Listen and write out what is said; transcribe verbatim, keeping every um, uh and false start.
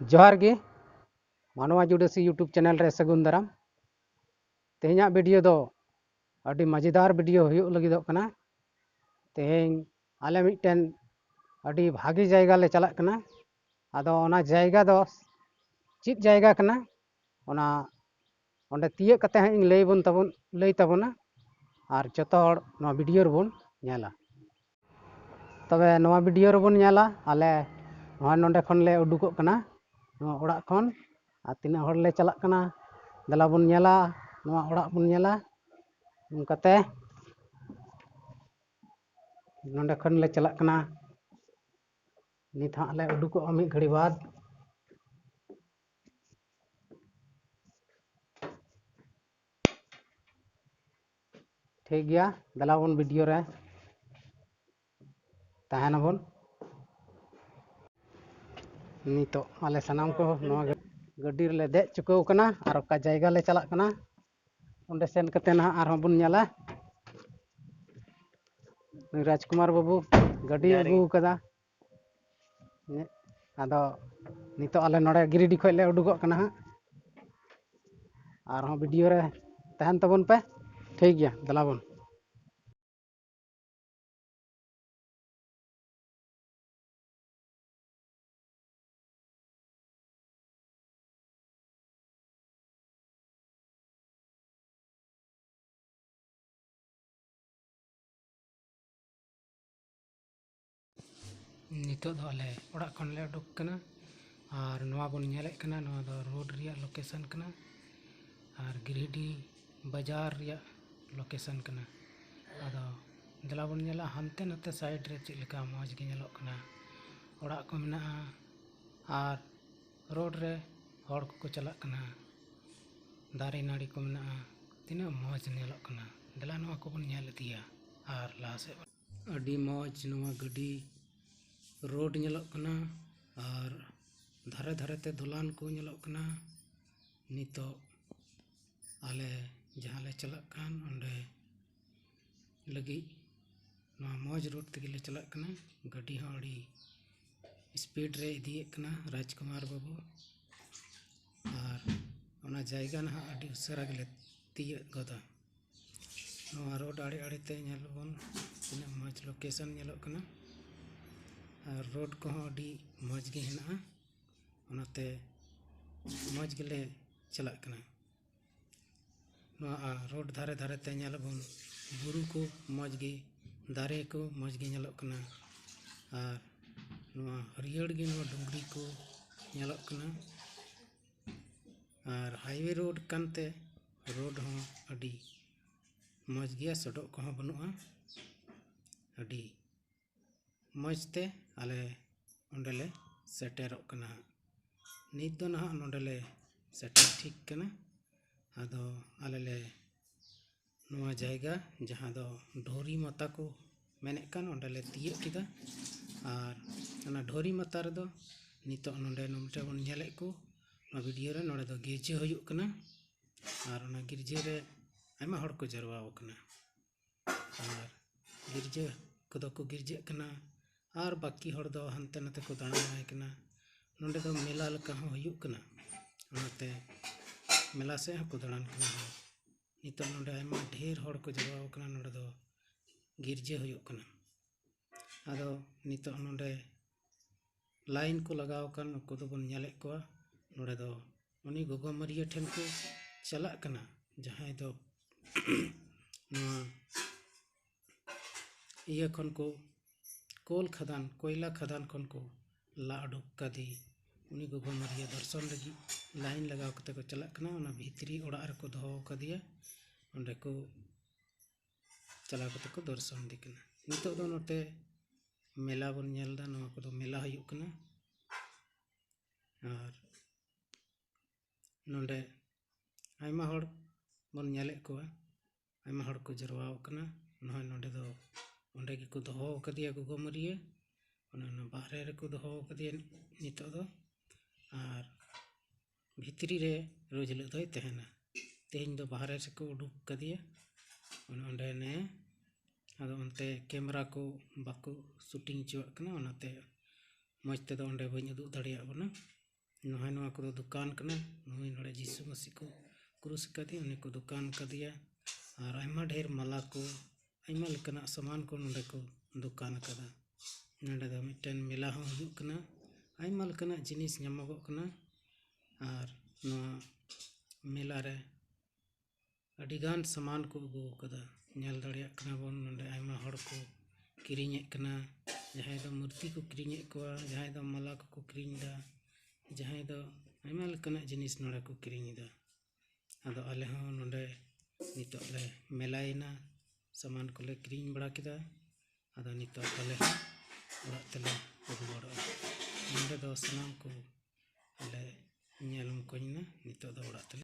ᱡᱚᱦᱟᱨ ᱜᱮ, ᱢᱟᱱᱣᱟ ᱡᱩᱰᱟᱹᱥᱤ YouTube ᱪᱮᱱᱮᱞ ᱨᱮ ᱥᱟᱹᱜᱩᱱ ᱫᱟᱨᱟᱢ᱾ ᱛᱮᱦᱮᱧᱟᱜ ᱵᱷᱤᱰᱤᱭᱳ ᱫᱚ ᱟᱹᱰᱤ ᱢᱟᱡᱮᱫᱟᱨ ᱵᱷᱤᱰᱤᱭᱳ ᱦᱩᱭᱩᱜ ᱞᱟᱹᱜᱤᱫᱚᱜ ᱠᱟᱱᱟ᱾ ᱛᱮᱦᱮᱧ ᱟᱞᱮ ᱢᱤᱫᱴᱮᱱ ᱟᱹᱰᱤ ᱵᱷᱟᱜᱮ ᱡᱟᱭᱜᱟ ᱞᱮ ᱪᱟᱞᱟᱜ ᱠᱟᱱᱟ᱾ ᱟᱫᱚ ᱚᱱᱟ ᱡᱟᱭᱜᱟ ᱫᱚ ᱪᱮᱫ ᱡᱟᱭᱜᱟ ᱠᱟᱱᱟ, ᱚᱱᱟ ᱚᱸᱰᱮ ᱛᱤᱭᱟᱹᱜ ᱠᱟᱛᱮ ᱦᱟᱸᱜ ᱤᱧ ᱞᱟᱹᱭ ᱵᱚᱱ ᱛᱟᱵᱚᱱ ᱞᱟᱹᱭ ᱛᱟᱵᱚᱱᱟ, ᱟᱨ ᱡᱚᱛᱚ ᱦᱚᱲ ᱱᱚᱣᱟ ᱵᱷᱤᱰᱤᱭᱳ ᱨᱮᱵᱚᱱ ᱧᱮᱞᱟ᱾ ᱛᱚᱵᱮ ᱱᱚᱣᱟ ᱵᱷᱤᱰᱤᱭᱳ ᱨᱮᱵᱚᱱ ᱧᱮᱞᱟ, ᱟᱞᱮ ᱱᱚᱜᱼᱚᱭ ᱱᱚᱸᱰᱮ ᱠᱷᱚᱱ ᱞᱮ ᱩᱰᱩᱠᱚᱜ ᱠᱟᱱᱟ ᱱᱚᱣᱟ ᱚᱲᱟᱜ ᱠᱷᱚᱱ, ᱟᱨ ᱛᱤᱱᱟᱹᱜ ᱦᱚᱲ ᱞᱮ ᱪᱟᱞᱟᱜ ᱠᱟᱱᱟ, ᱫᱮᱞᱟ ᱵᱚᱱ ᱧᱮᱞᱟ, ᱱᱚᱣᱟ ᱚᱲᱟᱜ ᱵᱚᱱ ᱧᱮᱞᱟ᱾ ᱚᱱᱠᱟᱛᱮ ᱱᱚᱸᱰᱮ ᱠᱷᱚᱱ ᱞᱮ ᱪᱟᱞᱟᱜ ᱠᱟᱱᱟ᱾ ᱱᱤᱛ ᱦᱟᱸᱜ ᱞᱮ ᱩᱰᱩᱠᱚᱜᱼᱟ ᱢᱤᱫ ᱜᱷᱟᱹᱲᱤ ᱵᱟᱫᱽ᱾ ᱴᱷᱤᱠ ᱜᱮᱭᱟ, ᱫᱮᱞᱟ ᱵᱚᱱ ᱵᱷᱤᱰᱤᱭᱳ ᱨᱮ ᱛᱟᱦᱮᱱᱟᱵᱚᱱ᱾ ᱱᱤᱛᱚᱜ ᱟᱞᱮ ᱥᱟᱱᱟᱢ ᱠᱚ ᱱᱚᱣᱟ ᱜᱟᱹᱰᱤ ᱨᱮᱞᱮ ᱫᱮᱡ ᱪᱩᱠᱟᱹᱣ ᱠᱟᱱᱟ ᱟᱨ ᱚᱠᱟ ᱡᱟᱭᱜᱟ ᱞᱮ ᱪᱟᱞᱟᱜ ᱠᱟᱱᱟ, ᱚᱸᱰᱮ ᱥᱮᱱ ᱠᱟᱛᱮ ᱱᱟᱦᱟᱜ ᱟᱨᱦᱚᱸ ᱵᱚᱱ ᱧᱮᱞᱟ᱾ ᱱᱩᱭ ᱨᱟᱡᱽᱠᱩᱢᱟᱨ ᱵᱟᱹᱵᱩ ᱜᱟᱹᱰᱤ ᱡᱚᱦᱟᱨ ᱜᱮ᱾ ᱟᱹᱜᱩ ᱠᱟᱫᱟ᱾ ᱟᱫᱚ ᱱᱤᱛᱚᱜ ᱟᱞᱮ ᱱᱚᱰᱮ ᱜᱤᱨᱤᱰᱤ ᱠᱷᱚᱱ ᱞᱮ ᱩᱰᱩᱠᱚᱜ ᱠᱟᱱᱟ ᱦᱟᱸᱜ᱾ ᱟᱨᱦᱚᱸ ᱵᱷᱤᱰᱤᱭᱳ ᱨᱮ ᱛᱟᱦᱮᱱ ᱛᱟᱵᱚᱱ ᱯᱮ᱾ ᱴᱷᱤᱠ ᱜᱮᱭᱟ, ᱫᱮᱞᱟ ᱵᱚᱱ᱾ ᱱᱤᱛᱚᱜ ᱫᱚ ᱟᱞᱮ ᱚᱲᱟᱜ ᱠᱷᱚᱱ ᱞᱮ ᱩᱰᱩᱠ ᱠᱟᱱᱟ᱾ ᱟᱨ ᱱᱚᱣᱟ ᱵᱚᱱ ᱧᱮᱞᱮᱫ ᱠᱟᱱᱟ, ᱱᱚᱣᱟ ᱫᱚ ᱨᱳᱰ ᱨᱮᱭᱟᱜ ᱞᱳᱠᱮᱥᱚᱱ ᱠᱟᱱᱟ᱾ ᱟᱨ ᱜᱤᱨᱤᱰᱤ ᱵᱟᱡᱟᱨ ᱨᱮᱭᱟᱜ ᱞᱳᱠᱮᱥᱚᱱ ᱠᱟᱱᱟ᱾ ᱟᱫᱚ ᱫᱮᱞᱟ ᱵᱚᱱ ᱧᱮᱞᱟ ᱦᱟᱱᱛᱮ ᱱᱟᱛᱮ ᱥᱟᱭᱤᱰ ᱨᱮ ᱪᱮᱫ ᱞᱮᱠᱟ ᱢᱚᱡᱽ ᱜᱮ ᱧᱮᱞᱚᱜ ᱠᱟᱱᱟ᱾ ᱚᱲᱟᱜ ᱠᱚ ᱢᱮᱱᱟᱜᱼᱟ ᱟᱨ ᱨᱳᱰ ᱨᱮ ᱦᱚᱲ ᱠᱚᱠᱚ ᱪᱟᱞᱟᱜ ᱠᱟᱱᱟ, ᱫᱟᱨᱮ ᱱᱟᱹᱲᱤ ᱠᱚ ᱢᱮᱱᱟᱜᱼᱟ, ᱛᱤᱱᱟᱹᱜ ᱢᱚᱡᱽ ᱧᱮᱞᱚᱜ ᱠᱟᱱᱟ᱾ ᱫᱮᱞᱟ ᱱᱚᱣᱟ ᱠᱚᱵᱚᱱ ᱧᱮᱞ ᱤᱫᱤᱭᱟ ᱟᱨ ᱞᱟᱦᱟ ᱥᱮᱫ᱾ ᱟᱹᱰᱤ ᱢᱚᱡᱽ ᱱᱚᱣᱟ ᱜᱟᱹᱰᱤ ᱨᱳᱰ ᱧᱮᱞᱚᱜ ᱠᱟᱱᱟ ᱟᱨ ᱫᱷᱟᱨᱮ ᱫᱷᱟᱨᱮ ᱛᱮ ᱫᱚᱞᱟᱱ ᱠᱚ ᱧᱮᱞᱚᱜ ᱠᱟᱱᱟ᱾ ᱱᱤᱛᱚᱜ ᱟᱞᱮ ᱡᱟᱦᱟᱸ ᱞᱮ ᱪᱟᱞᱟᱜ ᱠᱟᱱ ᱚᱸᱰᱮ ᱞᱟᱹᱜᱤᱫ ᱱᱚᱣᱟ ᱢᱚᱡᱽ ᱨᱳᱰ ᱛᱮᱜᱮ ᱞᱮ ᱪᱟᱞᱟᱜ ᱠᱟᱱᱟ᱾ ᱜᱟᱹᱰᱤ ᱦᱚᱸ ᱟᱹᱰᱤ ᱥᱯᱤᱰ ᱨᱮ ᱤᱫᱤᱭᱮᱫ ᱠᱟᱱᱟ ᱨᱟᱡᱽᱠᱩᱢᱟᱨ ᱵᱟᱹᱵᱩ᱾ ᱟᱨ ᱚᱱᱟ ᱡᱟᱭᱜᱟ ᱱᱟᱦᱟᱜ ᱟᱹᱰᱤ ᱩᱥᱟᱹᱨᱟ ᱜᱮᱞᱮ ᱛᱤᱭᱟᱹᱜ ᱜᱚᱫᱟ᱾ ᱱᱚᱣᱟ ᱨᱳᱰ ᱟᱲᱮ ᱟᱲᱮᱛᱮ ᱧᱮᱞ ᱵᱚᱱ, ᱛᱤᱱᱟᱹᱜ ᱢᱚᱡᱽ ᱞᱳᱠᱮᱥᱚᱱ ᱧᱮᱞᱚᱜ ᱠᱟᱱᱟ᱾ ᱟᱨ ᱨᱳᱰ ᱠᱚᱦᱚᱸ ᱟᱹᱰᱤ ᱢᱚᱡᱽ ᱜᱮ ᱦᱮᱱᱟᱜᱼᱟ, ᱚᱱᱟᱛᱮ ᱢᱚᱡᱽ ᱜᱮᱞᱮ ᱪᱟᱞᱟᱜ ᱠᱟᱱᱟ᱾ ᱱᱚᱣᱟ ᱨᱳᱰ ᱫᱷᱟᱨᱮ ᱫᱷᱟᱨᱮᱛᱮ ᱧᱮᱞ ᱟᱵᱚᱱ, ᱵᱩᱨᱩ ᱠᱚ ᱢᱚᱡᱽ ᱜᱮ, ᱫᱟᱨᱮ ᱠᱚ ᱢᱚᱡᱽ ᱜᱮ ᱧᱮᱞᱚᱜ ᱠᱟᱱᱟ᱾ ᱟᱨ ᱱᱚᱣᱟ ᱦᱟᱹᱨᱭᱟᱹᱲ ᱜᱮ ᱱᱚᱣᱟ ᱰᱩᱝᱨᱤ ᱠᱚ ᱧᱮᱞᱚᱜ ᱠᱟᱱᱟ᱾ ᱟᱨ ᱦᱟᱭᱣᱮ ᱨᱳᱰ ᱠᱟᱱᱛᱮ ᱨᱳᱰ ᱦᱚᱸ ᱟᱹᱰᱤ ᱢᱚᱡᱽ ᱜᱮᱭᱟ, ᱥᱚᱰᱚᱜ ᱠᱚᱦᱚᱸ ᱵᱟᱹᱱᱩᱜᱼᱟ᱾ ᱟᱹᱰᱤ ᱢᱚᱡᱽ ᱛᱮ ᱟᱞᱮ ᱚᱸᱰᱮᱞᱮ ᱥᱮᱴᱮᱨᱚᱜ ᱠᱟᱱᱟ ᱦᱟᱸᱜ᱾ ᱱᱤᱛ ᱫᱚ ᱱᱟᱦᱟᱜ ᱱᱚᱸᱰᱮᱞᱮ ᱥᱮᱴᱮᱨ ᱴᱷᱤᱠ ᱠᱟᱱᱟ᱾ ᱟᱫᱚ ᱟᱞᱮ ᱞᱮ ᱱᱚᱣᱟ ᱡᱟᱭᱜᱟ ᱡᱟᱦᱟᱸ ᱫᱚ ᱰᱷᱳᱨᱤ ᱢᱟᱛᱟ ᱠᱚ ᱢᱮᱱᱮᱫ ᱠᱟᱱ, ᱚᱸᱰᱮᱞᱮ ᱛᱤᱭᱟᱹᱜ ᱠᱮᱫᱟ᱾ ᱟᱨ ᱚᱱᱟ ᱰᱷᱳᱨᱤ ᱢᱟᱛᱟ ᱨᱮᱫᱚ ᱱᱤᱛᱚᱜ ᱱᱚᱸᱰᱮ ᱱᱚᱸᱰᱮ ᱵᱚᱱ ᱧᱮᱞᱮᱫ ᱠᱚ, ᱱᱚᱣᱟ ᱵᱷᱤᱰᱤᱭᱳ ᱨᱮ, ᱱᱚᱸᱰᱮ ᱫᱚ ᱜᱤᱨᱡᱟᱹ ᱦᱩᱭᱩᱜ ᱠᱟᱱᱟ᱾ ᱟᱨ ᱚᱱᱟ ᱜᱤᱨᱡᱟᱹ ᱨᱮ ᱟᱭᱢᱟ ᱦᱚᱲ ᱠᱚ ᱡᱟᱨᱣᱟ ᱟᱠᱟᱱᱟ᱾ ᱟᱨ ᱜᱤᱨᱡᱟᱹ ᱠᱚᱫᱚ ᱠᱚ ᱜᱤᱨᱡᱟᱹᱜ ᱠᱟᱱᱟ, ᱟᱨ ᱵᱟᱹᱠᱤ ᱦᱚᱲ ᱫᱚ ᱦᱟᱱᱛᱮ ᱱᱟᱛᱮ ᱠᱚ ᱫᱟᱬᱟ ᱵᱟᱲᱟᱭ ᱠᱟᱱᱟ᱾ ᱱᱚᱸᱰᱮ ᱫᱚ ᱢᱮᱞᱟ ᱞᱮᱠᱟ ᱦᱚᱸ ᱦᱩᱭᱩᱜ ᱠᱟᱱᱟ, ᱚᱱᱟᱛᱮ ᱢᱮᱞᱟ ᱥᱮᱫ ᱦᱚᱸᱠᱚ ᱫᱟᱬᱟᱱ ᱠᱟᱱᱟ ᱦᱚᱲ᱾ ᱱᱤᱛᱚᱜ ᱱᱚᱸᱰᱮ ᱟᱭᱢᱟ ᱰᱷᱮᱨ ᱦᱚᱲ ᱠᱚ ᱡᱟᱨᱣᱟ ᱟᱠᱟᱱᱟ᱾ ᱱᱚᱸᱰᱮ ᱫᱚ ᱜᱤᱨᱡᱟᱹ ᱦᱩᱭᱩᱜ ᱠᱟᱱᱟ᱾ ᱟᱫᱚ ᱱᱤᱛᱚᱜ ᱱᱚᱸᱰᱮ ᱞᱟᱭᱤᱱ ᱠᱚ ᱞᱟᱜᱟᱣ ᱟᱠᱟᱱ, ᱩᱱᱠᱩ ᱫᱚᱵᱚᱱ ᱧᱮᱞᱮᱫ ᱠᱚᱣᱟ᱾ ᱱᱚᱸᱰᱮ ᱫᱚ ᱩᱱᱤ ᱜᱚᱜᱚ ᱢᱟᱹᱨᱤᱭᱟᱹ ᱴᱷᱮᱱ ᱠᱚ ᱪᱟᱞᱟᱜ ᱠᱟᱱᱟ, ᱡᱟᱦᱟᱸᱭ ᱫᱚ ᱱᱚᱣᱟ ᱤᱭᱟᱹ ᱠᱷᱚᱱ ᱠᱚ, ᱠᱳᱞ ᱠᱷᱟᱫᱟᱱ, ᱠᱚᱭᱞᱟ ᱠᱷᱟᱫᱟᱱ ᱠᱷᱚᱱ ᱠᱚ ᱞᱟ ᱩᱰᱩᱠ ᱠᱟᱫᱮ᱾ ᱩᱱᱤ ᱜᱚᱜᱚ ᱢᱟᱹᱨᱤᱭᱟᱹ ᱫᱚᱨᱥᱚᱱ ᱞᱟᱹᱜᱤᱫ ᱞᱟᱭᱤᱱ ᱞᱟᱜᱟᱣ ᱠᱟᱛᱮ ᱠᱚ ᱪᱟᱞᱟᱜ ᱠᱟᱱᱟ᱾ ᱚᱱᱟ ᱵᱷᱤᱛᱨᱤ ᱚᱲᱟᱜ ᱨᱮᱠᱚ ᱫᱚᱦᱚ ᱟᱠᱟᱫᱮᱭᱟ, ᱚᱸᱰᱮ ᱠᱚ ᱪᱟᱞᱟᱣ ᱠᱟᱛᱮ ᱠᱚ ᱫᱚᱨᱥᱚᱱ ᱤᱫᱤ ᱠᱟᱱᱟ᱾ ᱱᱤᱛᱚᱜ ᱫᱚ ᱱᱚᱛᱮ ᱢᱮᱞᱟ ᱵᱚᱱ ᱧᱮᱞ ᱮᱫᱟ, ᱱᱚᱣᱟ ᱠᱚᱫᱚ ᱢᱮᱞᱟ ᱦᱩᱭᱩᱜ ᱠᱟᱱᱟ᱾ ᱟᱨ ᱱᱚᱰᱮ ᱟᱭᱢᱟ ᱦᱚᱲ ᱵᱚᱱ ᱧᱮᱞᱮᱫ ᱠᱚᱣᱟ, ᱟᱭᱢᱟ ᱦᱚᱲ ᱠᱚ ᱡᱟᱨᱣᱟ ᱟᱠᱟᱱᱟ᱾ ᱱᱚᱜᱼᱚᱭ ᱱᱚᱰᱮ ᱫᱚ, ᱚᱸᱰᱮ ᱜᱮᱠᱚ ᱫᱚᱦᱚ ᱟᱠᱟᱫᱮᱭᱟ ᱜᱚᱜᱚ ᱢᱟᱹᱨᱤᱭᱟᱹ, ᱚᱱᱮ ᱚᱱᱟ ᱵᱟᱦᱨᱮ ᱨᱮᱠᱚ ᱫᱚᱦᱚ ᱟᱠᱟᱫᱮᱭᱟ ᱱᱤᱛᱚᱜ ᱫᱚ᱾ ᱟᱨ ᱵᱷᱤᱛᱨᱤ ᱨᱮ ᱨᱳᱡᱽ ᱦᱤᱞᱳᱜ ᱫᱚᱭ ᱛᱟᱦᱮᱱᱟ᱾ ᱛᱮᱦᱮᱧ ᱫᱚ ᱵᱟᱦᱨᱮ ᱥᱮᱫ ᱠᱚ ᱩᱰᱩᱠ ᱠᱟᱫᱮᱭᱟ, ᱚᱱᱮ ᱚᱸᱰᱮ ᱢᱮᱱᱟᱭᱟ᱾ ᱟᱫᱚ ᱚᱱᱛᱮ ᱠᱮᱢᱨᱟ ᱠᱚ ᱵᱟᱠᱚ ᱥᱩᱴᱤᱝ ᱦᱚᱪᱚᱣᱟᱜ ᱠᱟᱱᱟ, ᱚᱱᱟᱛᱮ ᱢᱚᱡᱽ ᱛᱮᱫᱚ ᱚᱸᱰᱮ ᱵᱟᱹᱧ ᱩᱫᱩᱜ ᱫᱟᱲᱮᱭᱟᱜ ᱵᱚᱱᱟ᱾ ᱱᱚᱜᱼᱚᱭ ᱱᱚᱣᱟ ᱠᱚᱫᱚ ᱫᱚᱠᱟᱱ ᱠᱟᱱᱟ᱾ ᱱᱩᱭ ᱱᱚᱰᱮ ᱡᱤᱥᱩ ᱢᱟᱹᱥᱤ ᱠᱚ ᱠᱨᱩᱥ ᱟᱠᱟᱫᱮᱭᱟ, ᱩᱱᱤ ᱠᱚ ᱫᱚᱠᱟᱱ ᱟᱠᱟᱫᱮᱭᱟ᱾ ᱟᱨ ᱟᱭᱢᱟ ᱰᱷᱮᱨ ᱢᱟᱞᱟ ᱠᱚ, ᱟᱭᱢᱟ ᱞᱮᱠᱟᱱᱟᱜ ᱥᱟᱢᱟᱱ ᱠᱚ ᱱᱚᱰᱮ ᱠᱚ ᱫᱚᱠᱟᱱ ᱟᱠᱟᱫᱟ᱾ ᱱᱚᱰᱮ ᱫᱚ ᱢᱤᱫᱴᱮᱱ ᱢᱮᱞᱟ ᱦᱚᱸ ᱦᱩᱭᱩᱜ ᱠᱟᱱᱟ, ᱟᱭᱢᱟ ᱞᱮᱠᱟᱱᱟᱜ ᱡᱤᱱᱤᱥ ᱧᱟᱢᱚᱜᱚᱜ ᱠᱟᱱᱟ᱾ ᱟᱨ ᱱᱚᱣᱟ ᱢᱮᱞᱟ ᱨᱮ ᱟᱹᱰᱤᱜᱟᱱ ᱥᱟᱢᱟᱱ ᱠᱚ ᱟᱹᱜᱩ ᱟᱠᱟᱫᱟ᱾ ᱧᱮᱞ ᱫᱟᱲᱮᱭᱟᱜ ᱠᱟᱱᱟ ᱵᱚᱱ, ᱱᱚᱰᱮ ᱟᱭᱢᱟ ᱦᱚᱲ ᱠᱚ ᱠᱤᱨᱤᱧᱮᱫ ᱠᱟᱱᱟ᱾ ᱡᱟᱦᱟᱸᱭ ᱫᱚ ᱢᱩᱨᱛᱤ ᱠᱚ ᱠᱤᱨᱤᱧᱮᱫ ᱠᱚᱣᱟ, ᱡᱟᱦᱟᱸᱭ ᱫᱚ ᱢᱟᱞᱟ ᱠᱚᱠᱚ ᱠᱤᱨᱤᱧ ᱮᱫᱟ, ᱡᱟᱦᱟᱸᱭ ᱫᱚ ᱟᱭᱢᱟ ᱞᱮᱠᱟᱱᱟᱜ ᱡᱤᱱᱤᱥ ᱱᱚᱰᱮ ᱠᱚ ᱠᱤᱨᱤᱧ ᱮᱫᱟ᱾ ᱟᱫᱚ ᱟᱞᱮ ᱦᱚᱸ ᱱᱚᱰᱮ ᱱᱤᱛᱚᱜ ᱞᱮ ᱢᱮᱞᱟᱭᱮᱱᱟ, ᱥᱟᱢᱟᱱ ᱠᱚᱞᱮ ᱠᱤᱨᱤᱧ ᱵᱟᱲᱟ ᱠᱮᱫᱟ᱾ ᱟᱫᱚ ᱱᱤᱛᱚᱜ ᱟᱞᱮ ᱦᱚᱸ ᱚᱲᱟᱜ ᱛᱮᱞᱮ ᱨᱩᱣᱟᱹᱲᱚᱜᱼᱟ᱾ ᱱᱚᱰᱮ ᱫᱚ ᱥᱟᱱᱟᱢ ᱠᱚ ᱞᱮ ᱧᱮᱞ ᱢᱚᱠᱚᱧ ᱮᱱᱟ᱾ ᱱᱤᱛᱚᱜ ᱫᱚ ᱚᱲᱟᱜ ᱛᱮᱞᱮ